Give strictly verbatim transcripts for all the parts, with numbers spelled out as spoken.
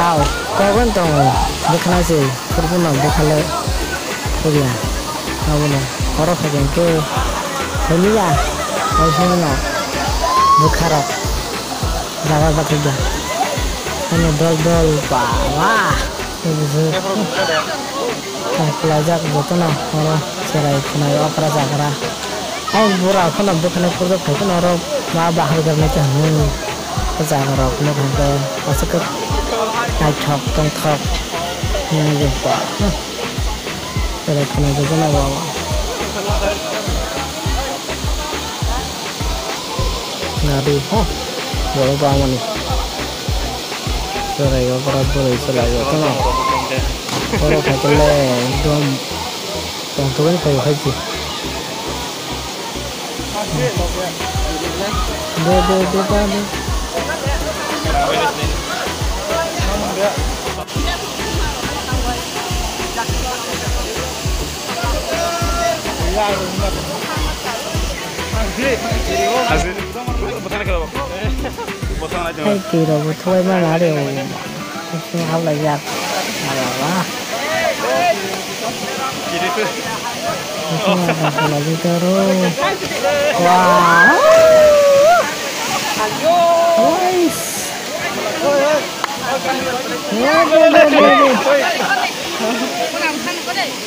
Aw, kok wng tongo, bwkhana se, phurphurno bwkhale, phurya, abono, oro khaikhe hwnkhe, hwnliya, oisingno, bwkharok, jaga bathakya, ani dol dol, ba, ba. Tei bwswk tongthwlaijak jotono oro cherai khwnai okra jagra. Ayang bura kheno bwkhwnai khurjak phai kheno oro ma bahai rwgwlai tong hwnwi o jaga rok nukha hwnkhe aswk khe naithok tongthok hwnwi ba cherai khwnai jotono ba. Nadi ho, borok bangmani. Chwrai o borok bwrwi chwlai o tongma. Borok khaikhe le ekdom tongthokgani phai o hai se. De, de, de, de, de. Hai, twi rok bo thubai mano ari o. Kusu hap lai jak. Ala ba. Kusu hap lai jak aro. Wah. Nice.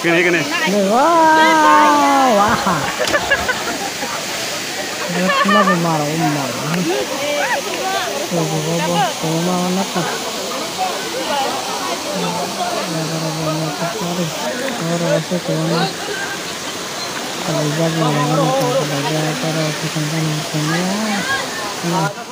Kene, kene. Wah, wah. Rwtma bo maro, um, maro. Rogo bo, bo, bo, ma, ma, nokha. Rogo bo, bo, nokha, sorry. Oro bo se, ko, ma. Kalai jak, maro, maro, kalai jak, oro, se, tong, tong, tong, ya.